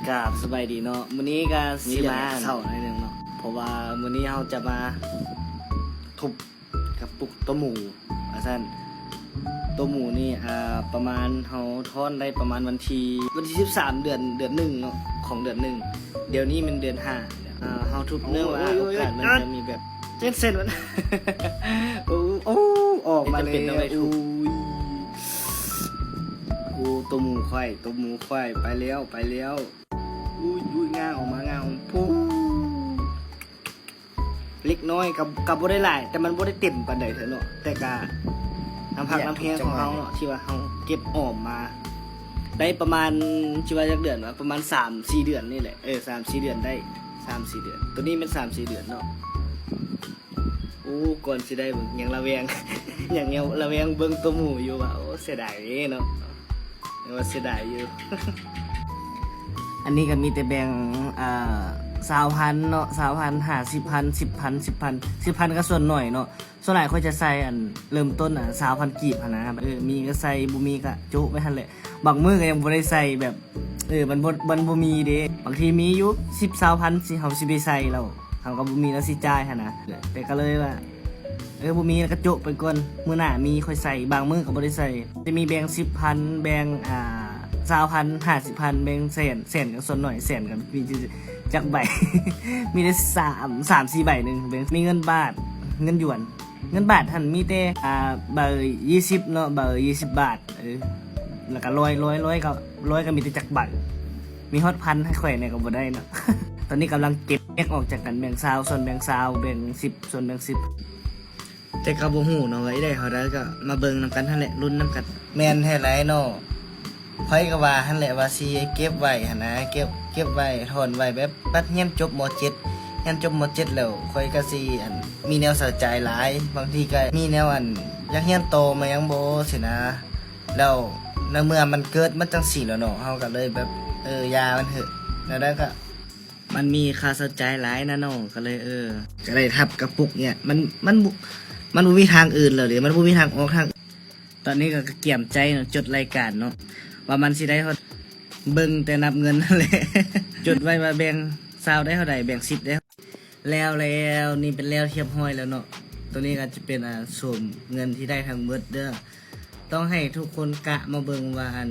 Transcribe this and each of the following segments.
ກາບສະບາຍດີເນາະ, ມື້ນີ້ກະຊິມາເຊົ້າໜ້ອຍໜຶ່ງເນາະ ເພາະວ່າມື້ນີ້ເຮົາຈະມາທຸບກະປຸກໂຕະໝູວ່າຊັ້ນ. ໂຕະໝູນີ້ ອ່າ ປະມານເຮົາທ້ອນໄດ້ປະມານວັນທີ ວັນທີສິບສາມ ເດືອນ ເດືອນໜຶ່ງເນາະ ຂອງເດືອນໜຶ່ງ. ດຽວນີ້ແມ່ນເດືອນຫ້າ ອ່າ ເຮົາທຸບເນື່ອງວ່າໂອກາດມັນຈະມີແບບເສັ້ນໆ ມັນ ໂອ້ ໂອ້ ອອກມາແລ້ວ. ໂອ້ຍ ໂອ້ ໂຕະໝູຂ້ອຍ ໂຕະໝູຂ້ອຍ ໄປແລ້ວ ໄປແລ້ວ. ອຸ້ຍ ອຸ້ຍ ງາອອກມາ ງາອອກ ປູ ເລັກນ້ອຍ ກະ ກະບໍ່ໄດ້ຫຼາຍ ແຕ່ມັນບໍ່ໄດ້ເຕັມປານໃດເທື່ອເນາະ, ແຕ່ກະນ້ຳພັກນ້ຳແຮງຂອງເຮົາເນາະ ທີ່ວ່າເຮົາເກັບອອມມາໄດ້ປະມານ ຊິວ່າຈັກເດືອນວະ ປະມານສາມສີ່ເດືອນນີ້ແຫຼະ. ເອີ ສາມສີ່ເດືອນໄດ້ ສາມສີ່ເດືອນ. ໂຕນີ້ແມ່ນສາມສີ່ເດືອນເນາະ. ໂອ້ ກ່ອນຊິໄດ້ເບິ່ງ ຍັງລະແວງ ຍັງລະແວງເບິ່ງໂຕະໝູຢູ່ວ່າ ໂອ້ ເສຍດາຍເດ້ເນາະ ຍັງວ່າເສຍດາຍຢູ່. ອັນນີ້ກະມີແຕ່ແບ່ງ ອ່າ ຊາວພັນເນາະ ຊາວພັນ ຫ້າສິບພັນ ສິບພັນ ສິບພັນ ສິບພັນກະສ່ວນໜ້ອຍເນາະ. ສ່ວນຫຼາຍຂ້ອຍຈະໃສ່ອັນເລີ່ມຕົ້ນ ອ່າ ຊາວພັນກີບຫັ້ນນະ. ເອີ ມີກະໃສ່ ບໍ່ມີກະໂຈະໄວ້ຫັ້ນແຫຼະ. ບາງມື້ກະຍັງບໍ່ໄດ້ໃສ່ແບບ ເອີ ມັນບໍ່ ມັນບໍ່ມີເດ້. ບາງທີມີຢູ່ສິບ ຊາວພັນ ຊິ ເຮົາຊິໄປໃສ່ແລ້ວ ເຮົາກະບໍ່ມີແລ້ວຊິຈ່າຍຫັ້ນນະ. ແຕ່ກະເລີຍວ່າ ເອີ ບໍ່ມີກະໂຈະໄປກ່ອນ ມື້ໜ້າມີຄ່ອຍໃສ່. ບາງມື້ກະບໍ່ໄດ້ໃສ່. ຈະມີແບ່ງສິບພັນ ແບ່ງ ອ່າ ຊາວພັນ ຫ້າສິບພັນ ແບ່ງແສນ ແສນກະສ່ວນໜ້ອຍ ແສນກະມີຈັກໃບ ມີແຕ່ສາມ ສາມສີ່ໃບໜຶ່ງ. ແບ່ງ ມີເງິນບາດ ເງິນຢວນ ເງິນບາດຫັ້ນມີແຕ່ ອ່າ ໃບຍີ່ສິບເນາະ ໃບຍີ່ສິບບາດ. ເອີ ແລ້ວກະຮ້ອຍ ຮ້ອຍ ຮ້ອຍກະ ຮ້ອຍກະມີແຕ່ຈັກໃບ ມີຮອດພັນໃຫ້ຂ້ອຍແດ່ກະບໍ່ໄດ້ເນາະ. ຕອນນີ້ກຳລັງເກັບແຍກອອກຈາກກັນ ແບ່ງຊາວ ສ່ວນແບ່ງຊາວ ແບ່ງສິບ ສ່ວນແບ່ງສິບ. ແຕ່ກະບໍ່ຮູ້ເນາະວ່າຊິໄດ້ເທົ່າໃດ ກະມາເບິ່ງນຳກັນຫັ້ນແຫຼະ ລຸ້ນນຳກັນ. ແມ່ນແທ້ຫຼາຍເນາະ. ຂ້ອຍກະວ່າຫັ້ນແຫຼະວ່າຊິເກັບໄວ້ຫັ້ນນະ ເກັບ ເກັບໄວ້ ຖອນໄວ້ແບບ ບັດຮຽນຈົບ ມໍເຈັດ ຮຽນຈົບ ມໍເຈັດແລ້ວ ຂ້ອຍກະຊິ ອັນ ມີແນວໃສ່ໃຈຫຼາຍ. ບາງທີກະມີແນວ ອັນ ຢາກຮຽນຕໍ່ມາຫຍັງບໍຊີ້ນະ. ແລ້ວໃນເມື່ອມັນເກີດມາຈັ່ງຊີ້ແລ້ວເນາະ ເຮົາກະເລີຍແບບ ເອີ ຢ່າມັນເຖາະ ແນວໃດກະ ມັນມີຄ່າໃຊ້ຈ່າຍຫຼາຍນະເນາະ ກະເລີຍ ເອີ ກະໄດ້ທັບກະປຸກເນີ້ຍ ມັນ ມັນບໍ່ ມັນບໍ່ມີທາງອື່ນແລ້ວເດ້ ມັນບໍ່ມີທາງອອກທາງ. ຕອນນີ້ກະກຽມໃຈເນາະ ຈົດລາຍການເນາະ ວ່າມັນຊິໄດ້ຮອດ ເບິ່ງແຕ່ນັບເງິນຫັ້ນແຫຼະ ຈົດໄວ້ວ່າແບ່ງຊາວໄດ້ເທົ່າໃດ ແບ່ງສິບໄດ້. ແລ້ວ ແລ້ວ ນີ້ເປັນແລ້ວຮຽບຮ້ອຍແລ້ວເນາະ. ໂຕນີ້ກະຈະເປັນ ອ່າ ສົມເງິນທີ່ໄດ້ທັງໝົດເດີ້. ຕ້ອງໃຫ້ທຸກຄົນກະມາເບິ່ງວ່າ ອັນ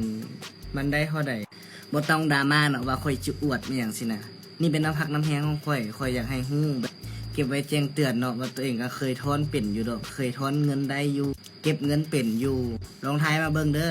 ມັນໄດ້ເທົ່າໃດ. ບໍ່ຕ້ອງດຣາມາເນາະວ່າຂ້ອຍຈະອວດອີ່ຫຍັງຊີ້ນະ. ນີ້ເປັນນ້ຳພັກນ້ຳແຮງຂອງຂ້ອຍ ຂ້ອຍຢາກໃຫ້ຮູ້ ແບບ ເກັບໄວ້ແຈ້ງເຕືອນເນາະ ວ່າໂຕເອງກະເຄີຍຖອນເປັນຢູ່ດອກ ເຄີຍຖອນເງິນໄດ້ຢູ່ ເກັບເງິນເປັນຢູ່. ລອງທາຍມາເບິ່ງເດີ້